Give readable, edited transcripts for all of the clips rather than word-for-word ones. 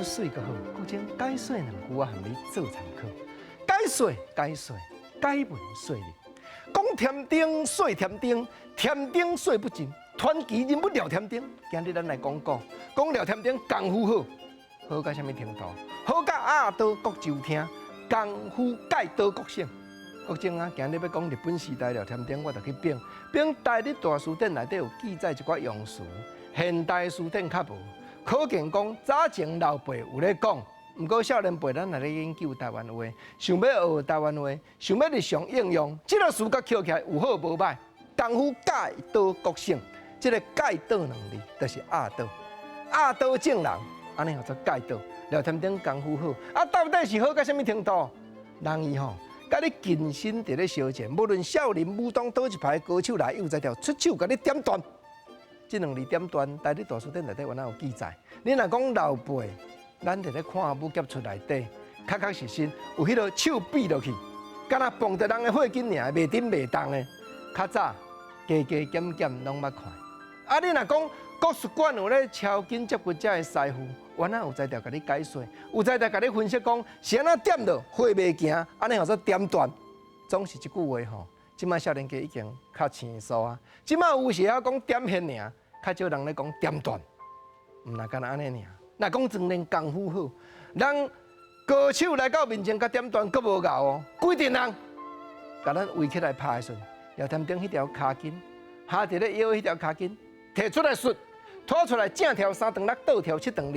說媠閣好，國政解說兩句我含你做參考。解說解說解文說理，講添丁說添丁，添丁說不盡，傳奇人物廖添丁。今日咱來講講，講廖添丁功夫好，好到啥物程度？好甲壓倒國酒廳，功夫蓋倒國省。國政啊，今日欲講日本時代廖添丁，我就去翻翻台日大辭典內底有記載一寡用詞，現代辭典較無。可見講早前老輩有咧講，毋過少年輩咱若咧研究台灣話，想欲學台灣話，想欲日常應用，這個詞佮抾起來有好無䆀。功夫蓋倒國省，這個蓋倒兩字就是壓倒，壓倒眾人，按呢號做蓋倒。廖添丁功夫好，啊，到底是好到啥物程度？人伊吼，佮你近身佇咧相戰，無論少林武當佗一派高手來，有才調出手共你點斷。這兩字點斷，台日大辭典內底原來有記載。你若講老輩，咱佇咧看武俠出內底，確確實實有彼個手臂落去，敢若碰著人的血筋爾，袂振袂動的。較早加加減減攏捌看。啊，你若講國術館有咧抄筋接骨遮的師傅，原來有才調共你解說，有才調共你分析講是按怎點落血袂行，按呢號做點斷，總是這句話吼。這擺少年家已經較生疏啊。這擺有時曉講點穴爾，較少人咧講點斷，毋若干焦按呢爾。若講鑽練功夫好，人高手來到面前共點斷，閣無夠哦，規陣人共咱圍起來拍的時陣，廖添丁彼條跤筋，哈佇咧腰彼條跤筋，提出來術，拖出來正跳三長六，倒跳七長二，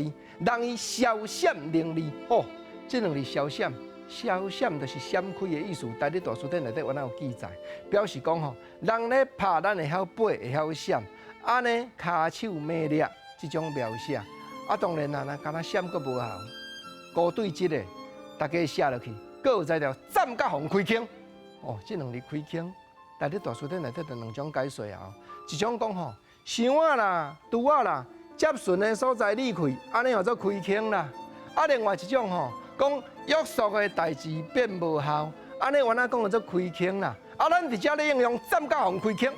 人伊消閃靈利哦，這兩字消閃，消閃就是閃開的意思。台日大辭典內底原來有記載，表示講吼，人咧拍咱會曉飛，會曉閃，按呢跤手猛掠這種描寫。啊，當然啦，若干焦閃閣無效，孤對一的，大家寫落去，閣有才調斬甲予開空。哦，這兩字開空，台日大辭典內底就兩種解說啊。一種講吼，箱仔啦、櫥仔啦，接順的所在裂開，按呢號做開空啦。啊，另外一種吼，講約束的代誌變無效，按呢原來講做開空啦。啊，咱佇遮咧應用斬甲予開空，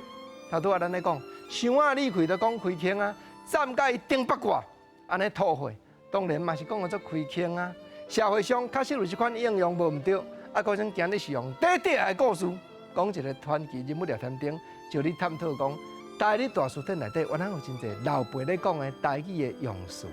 頭拄仔咱咧講，箱仔裂開就講開空啊，斬甲伊頂八卦，按呢吐血，當然嘛是講做開空啊。社會上確實有這款應用無毋對，啊，閣像今日是用短短的故事，講一個傳奇人物廖添丁，就咧探討講，台日大辭典內底原來有真濟老輩咧講的台語的用詞啦。